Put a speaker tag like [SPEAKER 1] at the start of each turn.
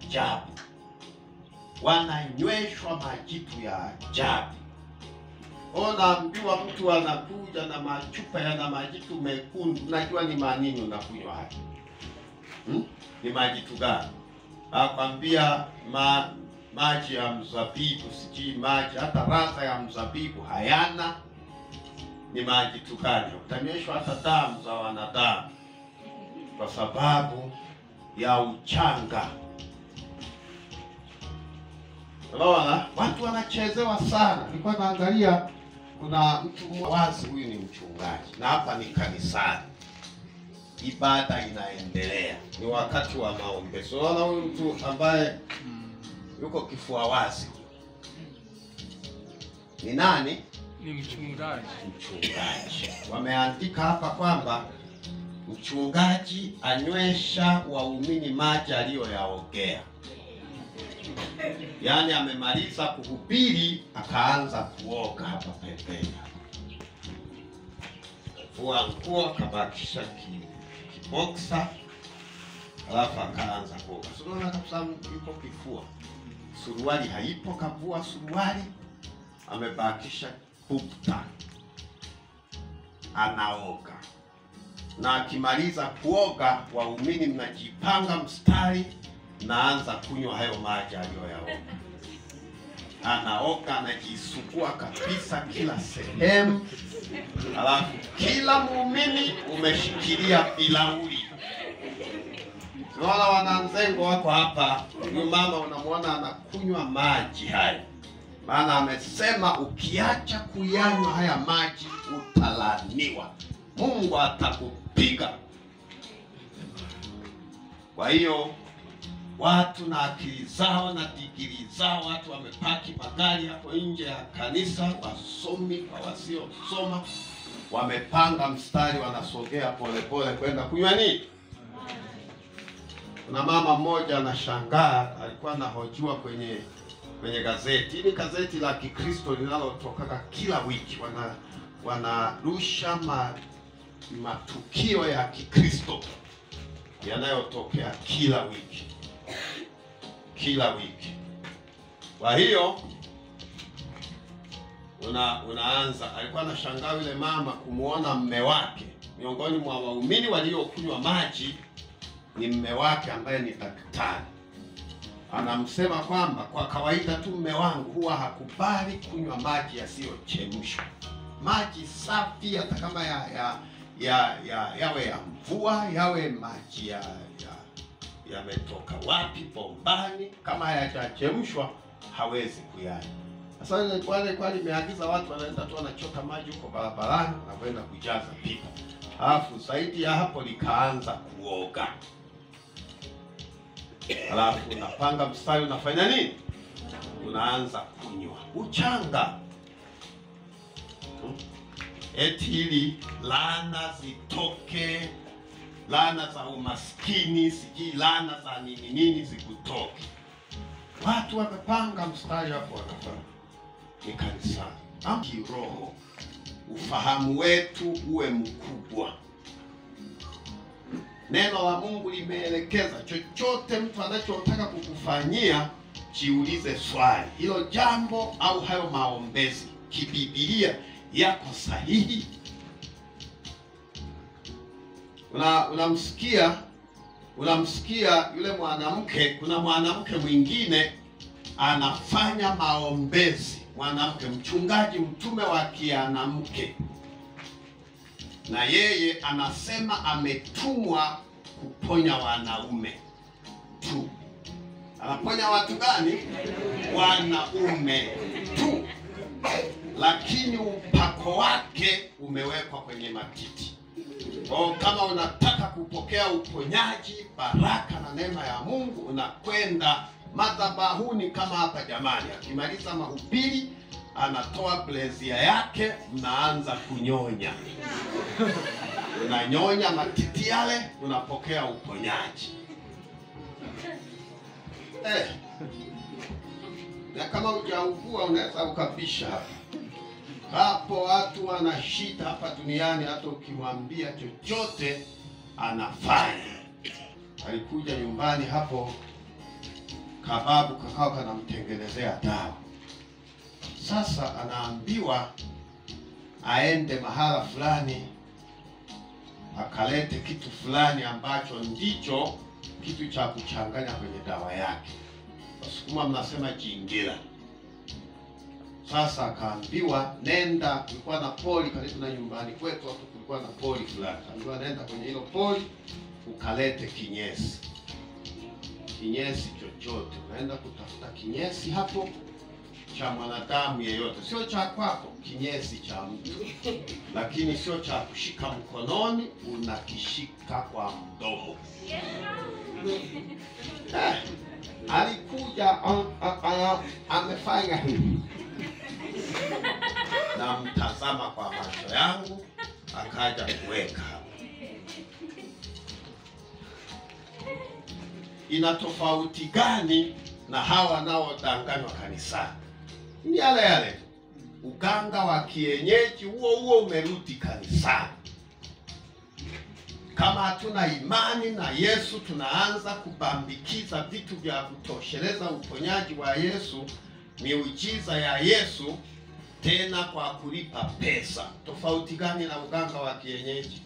[SPEAKER 1] ajabu, wananyweshwa majitu ya ajabu. Unaambiwa mtu anakuja na machupa yana majitu mekundu, unajua ni manini unakunywa haya? Ni majitu gani? Akwambia maji ya mzabibu, sijui maji hata radha ya mzabibu hayana. Ni majitu gani? Utanyweshwa hata damu za wanadamu kwa sababu ya uchanga. Unaona, watu wanachezewa sana. Nilikuwa naangalia kuna mtu wazi, huyu ni mchungaji na hapa ni kanisani, ibada inaendelea, ni wakati wa maombi. Unaona huyu mtu ambaye yuko kifua wazi ni nani?
[SPEAKER 2] Ni mchungaji.
[SPEAKER 1] Mchungaji. Wameandika hapa kwamba mchungaji anywesha waumini maji aliyoyaogea. Yaani amemaliza kuhubiri akaanza kuoga hapa pembeni. Vua nguo akabakisha kiboksa, alafu akaanza kuoga. Unaona kabisa yuko kifua. Suruali haipo, kavua suruali, amebakisha bukta. Anaoga. Na akimaliza kuoga, waumini mnajipanga mstari, naanza kunywa hayo maji aliyoyaoga. Anaoga, anajisugua kabisa kila sehemu. Alafu kila muumini umeshikilia bilauri. Tunaona wananzengo wako hapa. Huyu mama unamuona anakunywa maji haya, maana amesema ukiacha kuyanywa haya maji utalaniwa, Mungu atakupiga. Kwa hiyo watu na akili zao na digiri zao, watu wamepaki magari hapo nje ya kanisa, wasomi kwa wasiosoma, wamepanga mstari, wanasogea polepole kwenda kunywa nini. Kuna mama mmoja anashangaa, alikuwa anahojiwa kwenye gazeti. Hili gazeti la Kikristo linalotoka kila wiki, wanarusha matukio ya Kikristo yanayotokea kila wiki. Kila wiki. Kwa hiyo unaanza, alikuwa anashangaa yule mama kumuona mme wake miongoni mwa waumini waliokunywa maji ni mme wake ambaye ni daktari. Anamsema kwamba kwa kawaida tu mme wangu huwa hakubali kunywa maji yasiyochemshwa. Maji safi, hata kama yawe ya mvua, yawe maji yametoka wapi bombani, kama hayajachemshwa hawezi kuyanywa. Sasa wale nimeagiza watu wanaenda tu wanachota maji huko barabarani na kwenda kujaza pipa. Alafu zaidi ya hapo likaanza kuoga. Alafu unapanga mstari, unafanya nini? Unaanza kunywa uchanga. Eti ili laana zitoke, laana za umaskini, sijui laana za nini nini zikutoke. Watu wamepanga mstari hapo wanafanya. Ni kanisani. Kiroho, ufahamu wetu uwe mkubwa. Neno la Mungu limeelekeza chochote mtu anachotaka kukufanyia, jiulize swali, hilo jambo au hayo maombezi kibibilia yako sahihi? Unamsikia yule mwanamke. Kuna mwanamke mwingine anafanya maombezi, mwanamke mchungaji, mtume wa kianamke, na yeye anasema ametumwa kuponya wanaume tu. Anaponya watu gani? Wanaume tu. Lakini upako wake umewekwa kwenye matiti. Kwa kama unataka kupokea uponyaji, baraka na neema ya Mungu, unakwenda madhabahuni kama hapa jamani. Akimaliza mahubiri anatoa blezia yake, mnaanza kunyonya. Unanyonya matiti yale, unapokea uponyaji. Na kama hujaugua unaweza ukabisha hapa. Hapo watu wana shida hapa duniani, hata ukimwambia chochote anafanya. Alikuja nyumbani hapo Kababu kakao kanamtengenezea dawa. Sasa anaambiwa aende mahala fulani akalete kitu fulani ambacho ndicho kitu cha kuchanganya kwenye dawa yake. Wasukuma mnasema jingira. Sasa akaambiwa nenda, kulikuwa na poli karibu na nyumbani kwetu hapo, kulikuwa na poli fulani. Akaambiwa nenda kwenye hilo poli ukalete kinyesi. Kinyesi chochote, unaenda kutafuta kinyesi hapo cha mwanadamu yeyote, sio cha kwako, kinyesi cha mtu, lakini sio cha kushika mkononi, unakishika kwa mdomo. Alikuja amefanya hivi, na mtazama kwa macho yangu, akaja kuweka hapo. Ina tofauti gani na hawa wanaodanganywa kanisani? Ni yale yale. Uganga wa kienyeji huo huo umerudi kanisani. Kama hatuna imani na Yesu, tunaanza kubambikiza vitu vya kutosheleza uponyaji wa Yesu, miujiza ya Yesu, tena kwa kulipa pesa. Tofauti gani na uganga wa kienyeji?